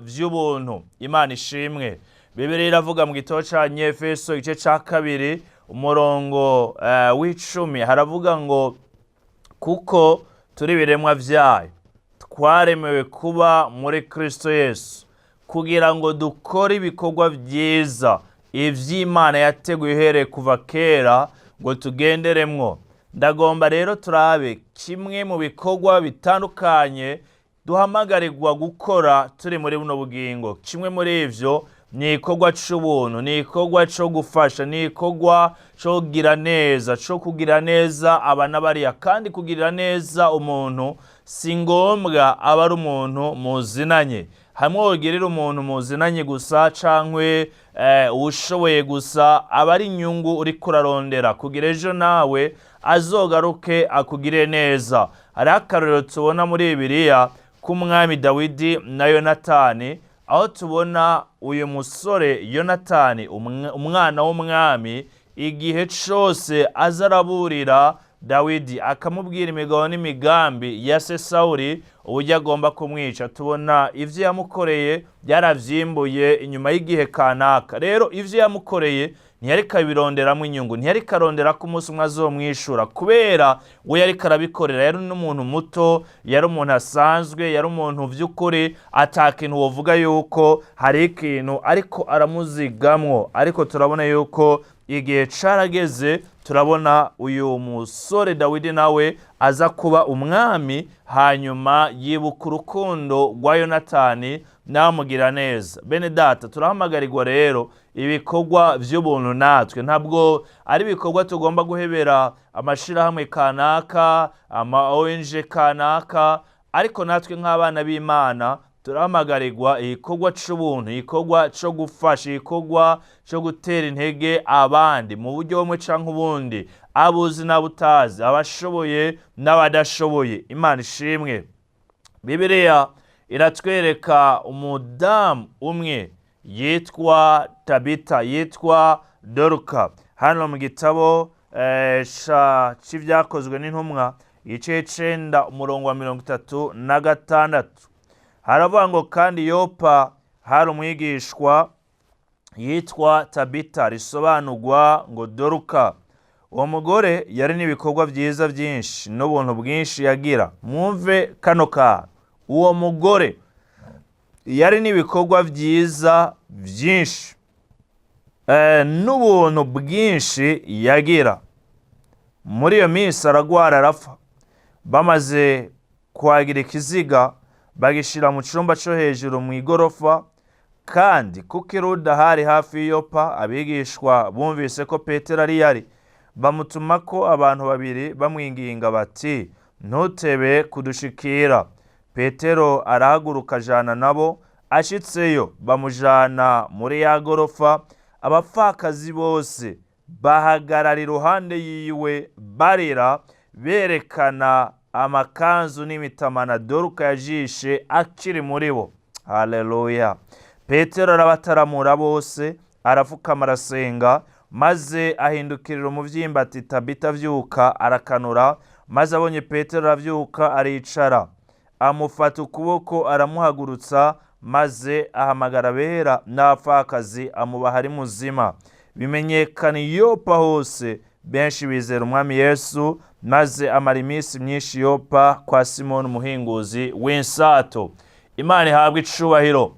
Vy'ubuntu. Imana ishimwe. Bibiliya iravuga mu gitabo ca Efeso, igice ca 2, umurongo w'10, haravuga ngo: "Kuko turi ibiremwa vyayo, twaremewe kuba muri Kristo Yesu kugira ngo dukore ibikorwa vyiza, ivy'Imana yateguye uhereye kuva kera ngo tugenderemwo." Ndagomba rero turabe kimwe mu bikorwa bitandukanye duhamagarirwa gukora turi muri buno bugingo. Kimwe muri ivyo ni igikorwa c'ubuntu, ni igikorwa co gufasha, ni igikorwa co kugira neza, co kugira neza aba n'abariya. Kandi kugirira neza umuntu si ngombwa aba ari umuntu muzinanye. Hamwe wogirira umuntu muzinanye gusa cankwe uwushoboye gusa, aba ari inyungu uriko urarondera kugira ejo nawe azogaruke akugirire neza. Hariho akarorero tubona muri Bibiliya k'umwami Dawidi na Yonatani, aho tubona uyu musore Yonatani, umwana w'umwami, igihe cose aza araburira Dawidi, akamubwira imigabo n'imigambi ya se Sawuli, uburyo agomba kumwica. Tubona ivyo yamukoreye byaravyimbuye inyuma y'igihe kanaka. Rero ivyo yamukoreye ntiyariko abironderamwo inyungu, ntiyariko arondera ko umunsi umwe azomwishura, kubera we yariko arabikorera yari n'umuntu muto, yari umuntu asanzwe, yari umuntu vy'ukuri ata kintu wovuga yuko hari ikintu ariko aramuzigamwo. Ariko turabona yuko igihe carageze, turabona uyu musore Dawidi nawe aza kuba umwami, hanyuma yibuka urukundo rwa Yonatani, namugira neza. Bene data, turahamagarirwa rero ibikorwa vy'ubuntu natwe. Ntabwo ari ibikorwa tugomba guhebera amashirahamwe kanaka, ama ONG kanaka, ariko natwe nk'abana b'Imana turahamagarirwa igikorwa c'ubuntu, igikorwa co gufasha, igikorwa co gutera intege abandi mu buryo bumwe canke ubundi, abuzi n'abutazi, abashoboye n'abadashoboye. Imana ishimwe. Bibiliya iratwereka umudamu umwe yitwa Tabita, yitwa Doruka. Hano mu gitabo c'Ivyakozwe n'Intumwa, igice 9, umurongo wa 36, haravuga ngo: "Kandi Yopa hari umwigishwa yitwa Tabita, risobanurwa ngo Doruka. Uwo mugore yari n'ibikorwa byiza byinshi n'ubuntu bwinshi yagira." Mwumve kano kantu: uwo mugore yari n'ibikorwa byiza byinshi n'ubuntu bwinshi yagira. Muri iyo minsi aragwara, arapfa. Bamaze kwagira ikiziga, bagishira mu cyumba cyo hejuru mu igorofa. Kandi kuko i Luda hari hafi y'iyopa, abigishwa bumvise ko Petero ari yari, bamutuma ko abantu babiri bamwinginga bati: "Ntutebe kudushikira." Petero arahaguruka, ajana nabo. Ashitseyo, bamujana muri ya gorofa. Abapfakazi bose bahagarara iruhande yiwe barira, berekana amakanzu n'imitamana Doruka yajishe akiri muri bo. Haleluya! Petero arabataramura bose, arapfukama, arasenga, maze ahindukirira umuvyimba ati: "Tabita, vyuka." Arakanura, maze abonye Petero aravyuka, aricara. Amufata ukuboko, aramuhagurutsa, maze ahamagara abera n'abapfakazi, amubaha ari muzima. Bimenyekana i Yopa hose, benshi bizera Umwami Yesu. Maze amara iminsi myinshi Yopa kwa Simoni umuhinguzi w'insato. Imana ihabwa icubahiro.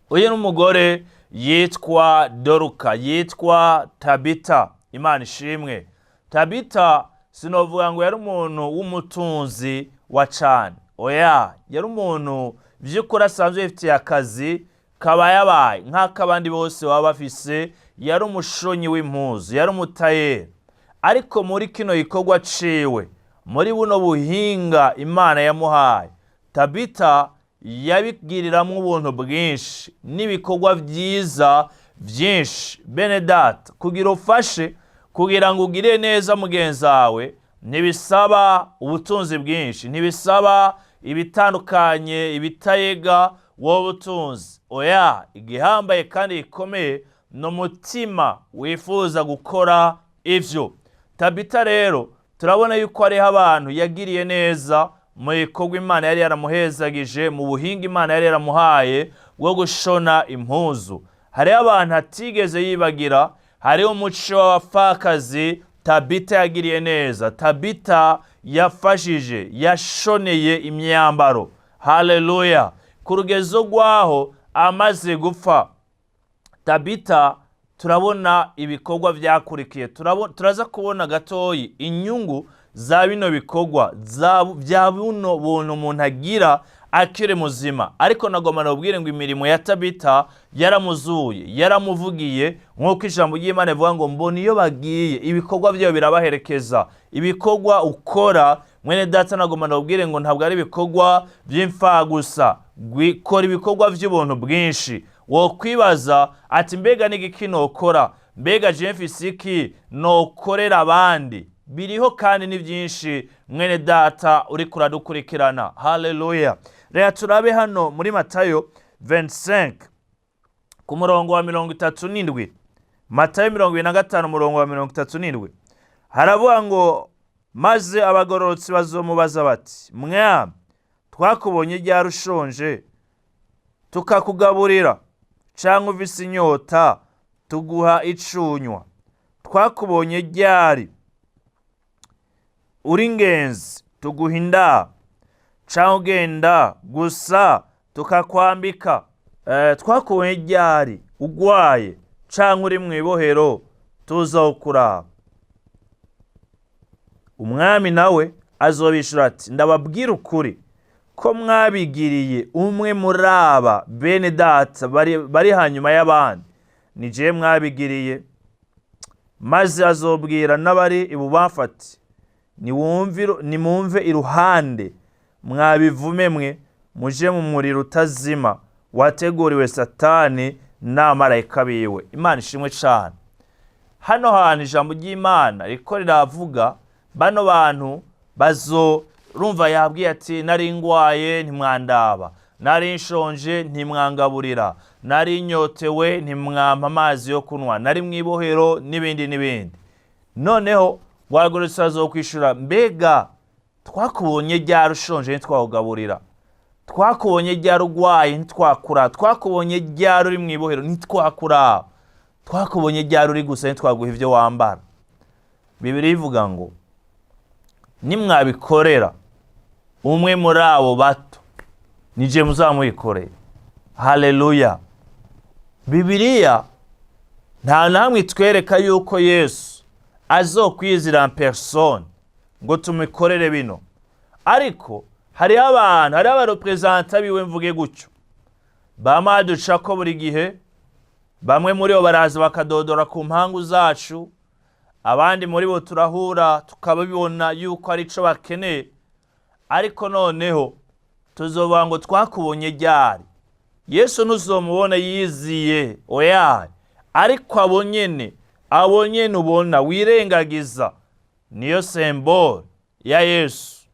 Uyu ni umugore yitwa Doruka, yitwa Tabita. Imana ishimwe. Tabita sinovuga ngo yari umuntu w'umutunzi wa cane, oya, yari umuntu by'ukuri asanzwe yifitiye akazi kabayabaye nk'ak'abandi bose baba bafise. Yari umushonyi w'impuzu, yari umutayeri. Ariko muri kino gikorwa ciwe, muri buno buhinga Imana yamuhaye, Tabita yabigiriramwo ubuntu bwinshi n'ibikorwa byiza byinshi. Bene data, kugira ufashe, kugira ngo ugire neza mugenzi wawe, ntibisaba ubutunzi bwinshi, ntibisaba ibitandukanye, ibitayega wowe butunzi, oya. Igihambaye kandi gikomeye ni umutima wifuza gukora ivyo. Tabita rero turabona yuko hariho abantu yagiriye neza. Mu bikorwa Imana yari yaramuhezagije, mu buhinga Imana yari yaramuhaye bwo gushona impuzu, hariho abantu atigeze yibagira. Hariho umuco w'abapfakazi Tabita yagiriye neza, Tabita yafashije, yashoneye imyambaro. Haleluya! Ku rugezo rw'aho amaze gupfa Tabita, turabona ibikorwa byakurikiye. Turaza kubona gatoyi inyungu za bino bikorwa bya buno buntu umuntu agira akiri muzima. Ariko nagomba nababwire ngo imirimo ya Tabita yaramuzuye, yaramuvugiye, nk'uko ijambo ry'Imana rivuga ngo mbona iyo bagiye ibikorwa byabo birabaherekeza. Ibikorwa ukora, mwene data, nagomba nababwire ngo ntabwo ari ibikorwa by'imfagusa. Kora ibikorwa by'ubuntu bwinshi. Wokwibaza ati: "Mbega n'igiki nokora? Mbega je mfise iki nokorera abandi?" Biriho kandi ni byinshi, mwene data uriko uradukurikirana. Haleluya! Reka turabe hano muri Matayo 25 ku murongo wa 37. Matayo 25, umurongo wa 37, haravuga ngo: "Maze abagororotsi bazomubaza bati: 'Mwami, twakubonye ryari ushonje tukakugaburira, canke ufise inyota tuguha icunywa? Twakubonye ryari uri ingenzi tuguha indaro, canke ugenda gusa tukakwambika? Twakubonye ryari ugwaye canke uri mw'ibohero tuza kukuraba?' Umwami nawe azobishura ati: 'Ndababwira ukuri ko mwabigiriye umwe muri aba bene data bari hanyuma y'abandi, ni jewe mwabigiriye.' Maze azobwira n'abari ibubamfu ati: 'Nimumve iruhande, mwabivume mwe, muje mu muriro utazima wateguriwe Satani n'abamarayika biwe.'" Imana ishimwe cane. Hano hantu ijambo ry'Imana riko riravuga bano bantu bazo urumva yabwiye ati: "Nari ngwaye ntimwandaba, nari nshonje ntimwangaburira, nari nyotewe ntimwampa amazi yo kunywa, nari mw'ibohero", n'ibindi n'ibindi. Noneho wagororotse azokwishura: "Mbega twakubonye ryari ushonje ntitwawugaburira? Twakubonye ryari urwaye ntitwakura? Twakubonye ryari uri mw'ibohero ntitwakura? Twakubonye ryari uri gusa ntitwaguha ibyo wambara?" Bibiliya ivuga ngo nimwabikorera umwe muri abo bato, nije muzamubikoreye. Haleluya! Bibiliya nta na hamwe itwereka yuko Yesu azokwizira en personne ngo tumukorere bino, ariko hariho abantu, hariho aba représentants biwe, mvuge gutyo, bama baducako buri gihe. Bamwe muri bo baraza bakadodora ku mpangu zacu, abandi muri bo turahura tukabibona yuko ari ico bakeneye. Ariko noneho tuzovuga ngo: "Twakubonye ryari?" Yesu ntuzomubona yiziye, oya. Ariko abo nyene ubona wirengagiza, niyo symbole ya Yesu.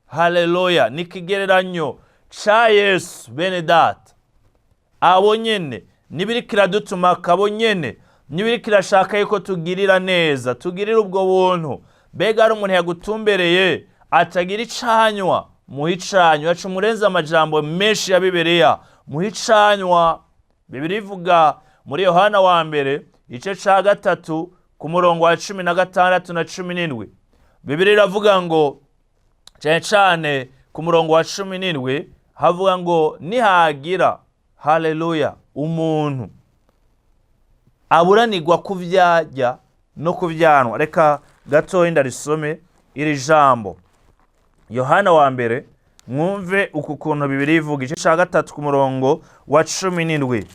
Haleluya! Ni ikigereranyo ca Yesu, bene data. Abo nyene nibiriko iradutuma, abo nyene nibiriko irashaka yuko tugirira neza, tugirira ubwo buntu. Mbega hari umuntu yagutumbereye atagira icanywa? Muhe icanywa. Aca umurenze amajambo menshi ya Bibiliya, muhe icanywa. Bibiliya ivuga muri Yohana wa mbere, igice ca 3, ku murongo wa 16 na 17. Bibiliya iravuga ngo, cyane cyane ku murongo wa 17, havuga ngo: "Nihagira", haleluya, "umuntu aburanirwa kuvyarya no kuvyanwa." Reka gatoya ndarisome iri jambo, Yohana wa mbere, mwumve uku kuntu Bibiliya ivuga, igice ca 3 ku murongo wa 17,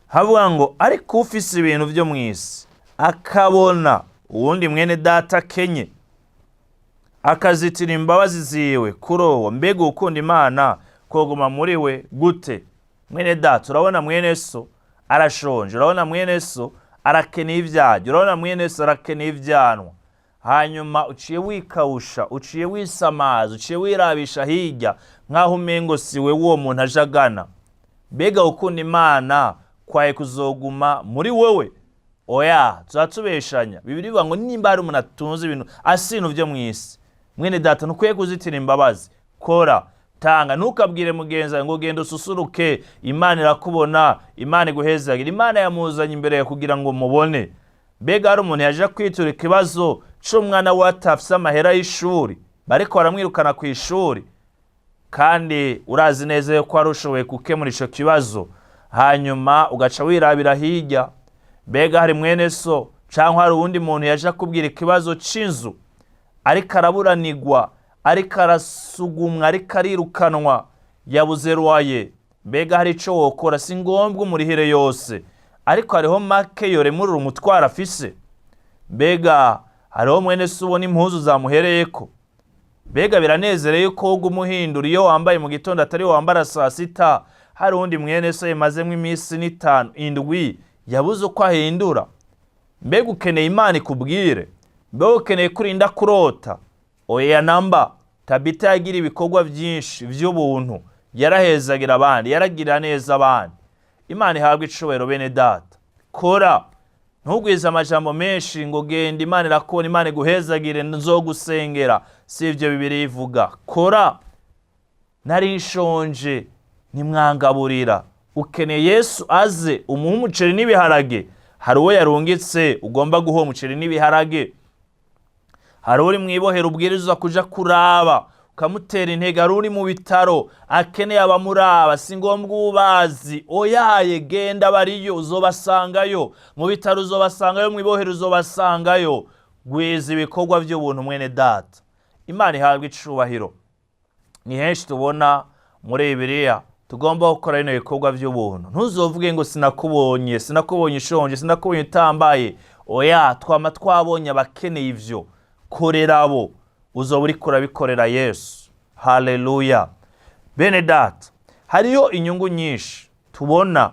havuga ngo: "Ariko ufise ibintu vyo mw'isi, akabona uwundi mwene data akenye, akazitira imbabazi ziwe kuri uwo, mbega ukunda Imana koguma muri we gute?" Mwene data, urabona mwene so arashonje, urabona mwene so arakeneye ivyarya, urabona mwene so arakeneye ivyanwa, hanyuma uciye wikawusha, uciye wisamaza, uciye wirabisha hirya nk'aho umengo siwe uwo muntu aje agana. Mbega ukunda Imana kwaye kuzoguma muri wewe? Oya, tuba tubeshanya. Bibiliya ivuga ngo nimba hari umuntu atunze ibintu, asi ibintu vyo mw'isi, Mwene data, ntukwiye kuzitira imbabazi. Kora, tanga, ntukabwire mugenzi wawe ngo genda ususuruke, Imana irakubona, Imana iguhezagira. Imana yamuzanye imbere yawe kugira ngo mubone. Mbega hari umuntu yaje kwitura ikibazo c'umwana we atafise amahera y'ishuri, bariko baramwirukana ku ishuri, kandi urazi neza yuko wari ushoboye gukemura ico kibazo, hanyuma ugaca wirabira hirya? Mbega hari mwene so cyangwa hari uwundi muntu yaje akubwira ikibazo c'inzu, ariko araburanigwa, ariko arasugumwa, ariko arirukanwa, yabuze loyer? Mbega hari ico wokora? Si ngombwa umurihire yose, ariko hariho make yoremurura umutwaro afise. Mbega hariho mwene so ubona impuzu zamuhereyeko? Mbega biranezereye ko woga umuhindura iyo wambaye mu gitondo atari wambara saa sita, hari uwundi mwene so yamazemo iminsi n'itanu, indwi, yabuze uko ahindura? Mbega ukeneye Imana ikubwire? Mbega ukeneye kurinda kurota? Oya namba. Tabita yagira ibikorwa byinshi by'ubuntu, yarahezagira abandi, yaragira neza abandi. Imana ihabwa icubahiro. Bene data, kora, ntugwize amajambo menshi ngo genda, Imana irakubona, Imana iguhezagire, nzogusengera. Si ibyo Bibiliya ivuga. Kora. Nari nshonje ntimwangaburira. Ukeneye Yesu aze umuhe umuceri n'ibiharage? Hari uwo yarungitse ugomba guha umuceri n'ibiharage. Hari uri mu ibohero ubwirizwa kuja kuraba ukamutera intege. Hari uri mu bitaro akeneye abamuraba. Si ngombwa ubazi, oyaye, genda, bariyo, uzobasangayo mu bitaro, uzobasangayo mu ibohero, uzobasangayo. Gwiza ibikorwa by'ubuntu, mwene data. Imana ihabwa icubahiro. Ni henshi tubona muri Bibiliya tugomba gukora bino bikorwa by'ubuntu. Ntuzovuge ngo sinakubonye, sinakubonye ushonje, sinakubonye utambaye. Oya, twama twabonye abakeneye ivyo. Korera abo, uzoba uriko urabikorera Yesu. Haleluya! Bene data, hariyo inyungu nyinshi tubona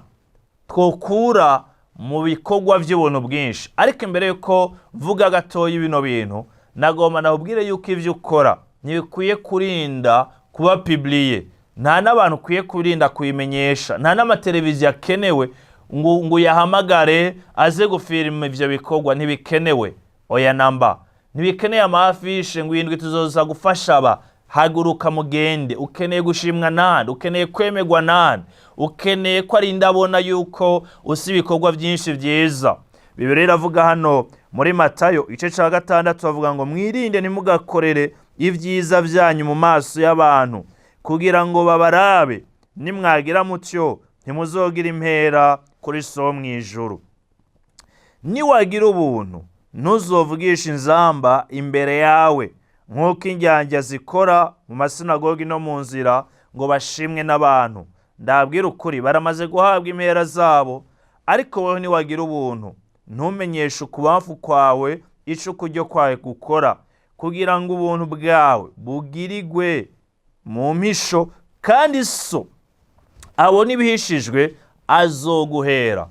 twokura mu bikorwa by'ubuntu bwinshi. Ariko imbere yuko mvuga gatoya bino bintu, nagomba nakubwire yuko ibyo ukora ntibikwiye kurinda kuba publié. Nta n'abantu ukwiye kurinda kubimenyesha, nta n'amateleviziyo akenewe ngo uyahamagare aze gufirima ivyo bikorwa. Ntibikenewe, oya namba. Ntibikeneye ama affiches ngo indwi tuzoza gufasha aba. Haguruka mugende. Ukeneye gushimwa nande? Ukeneye kwemerwa nande? Ukeneye ko ari ndabona yuko usi ibikorwa byinshi byiza? Bibiliya iravuga hano muri Matayo igice cya 6, bavuga ngo mwirinde ntimugakorere ibyiza byanyu mu maso y'abantu kugira ngo babarabe. Nimwagira mutyo, ntimuzogira impera kuri So mu ijuru. Niwagira ubuntu, ntuzovugishe inzamba imbere yawe nk'uko indyarya zikora mu masinagogi no mu nzira ngo bashimwe n'abantu. Ndabwira ukuri, baramaze guhabwa impera zabo. Ariko wowe niwagira ubuntu, ntumenyeshe ukubamfu kwawe ico ukuryo kwawe gukora, kugira ngo ubuntu bwawe bugirigwe mu mpisho, kandi So abona ibihishijwe azoguhera.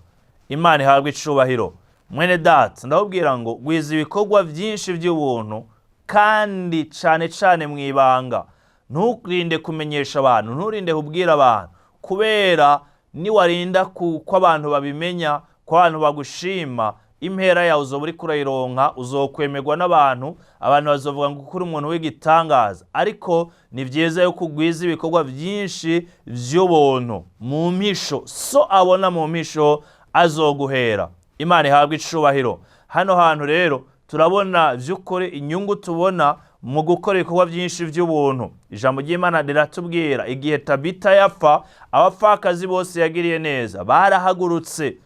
Imana ihabwa icubahiro. Mwene data, ndababwira ngo gwiza ibikorwa byinshi by'ubuntu, kandi cane cane mu ibanga. Nturinde kumenyesha abantu, nturinde kubwira abantu, kubera niwarinda ko abantu babimenya, ko abantu bagushima, impera yawe uzoba uriko urayironka, uzokwemerwa n'abantu, abantu bazovuga ngo ukuri umuntu w'igitangaza. Ariko ni byiza yuko ugwiza ibikorwa byinshi by'ubuntu mu mpisho, So abona mu mpisho azoguhera. Imana ihabwa icubahiro. Hano hantu rero turabona by'ukuri inyungu tubona mu gukora ibikorwa byinshi by'ubuntu. Ijambo ry'Imana riratubwira igihe Tabita yapfa, abapfakazi bose yagiriye neza barahagurutse,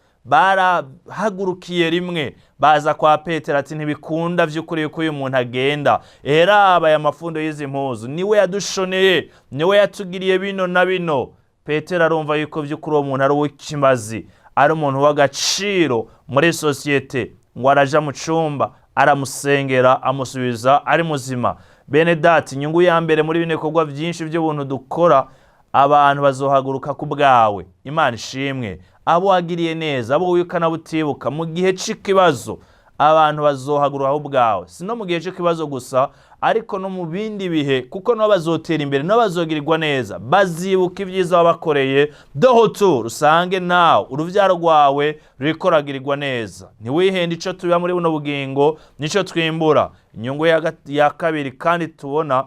barahagurukiye rimwe, baza kwa Petero ati ntibikunda by'ukuri yuko uyu muntu agenda. Eraba aya mafundo y'izi mpuzu, niwe yadushoneye, niwe yatugiriye bino na bino. Petero arumva yuko by'ukuri uwo muntu ari uw'ikimazi, ari umuntu w'agaciro muri sosiyete, ngo araja mu cumba, aramusengera, amusubiza ari muzima. Bene data, inyungu ya mbere muri bino bikorwa byinshi by'ubuntu dukora, abantu bazohaguruka ku bwawe. Imana ishimwe. Abo wagiriye neza, abo wibuka n'abutibuka, mu gihe c'ikibazo abantu bazohaguruka ku bwawe. Si no mu gihe c'ikibazo gusa. Ariko no mu bindi bihe, kuko nabo bazotera imbere, nabo bazogirirwa neza, bazibuka ibyiza wabakoreye. Dohotu rusange nawe uruvyaro rwawe ruriko ruragirirwa neza. Ntiwihende, ico tubiba muri buno bugingo nico twimbura. Inyungu ya kabiri kandi tubona,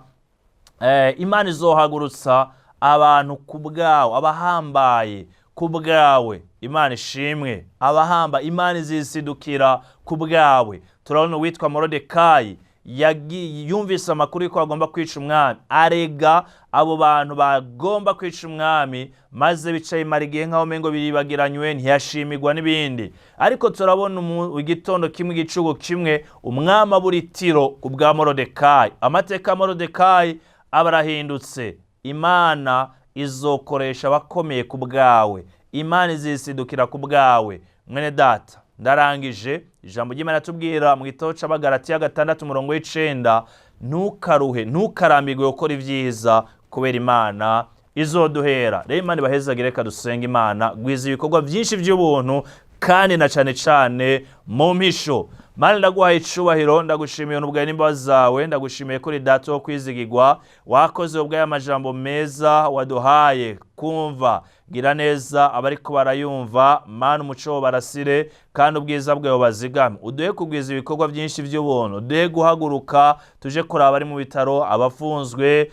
Imana izohagurutsa abantu ku bwawe, abahambaye ku bwawe. Imana ishimwe. Abahamba, Imana izisidukira ku bwawe. Turabona uwitwa Morodekayi yumvise amakuru y'uko bagomba kwica umwami, arega abo bantu bagomba kwica umwami, maze bicaye imara igihe nk'aho umengo biribagiranywe, ntiyashimirwa n'ibindi. Ariko turabona igitondo kimwe, igicugu kimwe, umwami abura itiro ku bwa Morodekayi. Amateka ya Morodekayi aba arahindutse. Imana izokoresha abakomeye ku bwawe, Imana izisidukira ku bwawe. Mwene data, ndarangije. Ijambo ry'Imana tubwira mu gitabo c'Abagalatiya 6 umurongo w'9: ntukaruhe, ntukarambirwe gukora ibyiza, kubera Imana izoduhera. Rero Imana ibahezagire. Reka dusenga. Imana, gwiza ibikorwa byinshi by'ubuntu, kandi na cane cane mu mpisho. Mana, ndaguhaye icubahiro, ndagushimiye ubuntu bwawe n'imbabazi zawe. Ndagushimiye kuri Data wo kwizigirwa. Wakoze ubwayo amajambo meza waduhaye kumva. Gira neza abariko barayumva. Mana, umuco barasire kandi ubwiza bwawe bazigame. Uduhe kugwiza ibikorwa byinshi by'ubuntu, uduhe guhaguruka tuje kuraba abari mu bitaro, abafunzwe,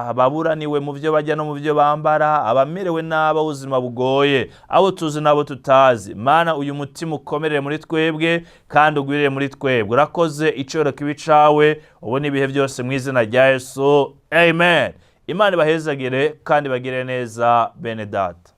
ababuraniwe mu byo bajya no mu byo bambara, abamerewe nabi, ubuzima bugoye, abo tuzi n'abo tutazi. Mana, uyu mutima ukomerere muri twebwe kandi ugwirire muri twebwe. Urakoze. Icoro kibi cawe ubu n'ibihe byose, mu izina rya Yesu, amen. Imana ibahezagire kandi bagire neza, bene data.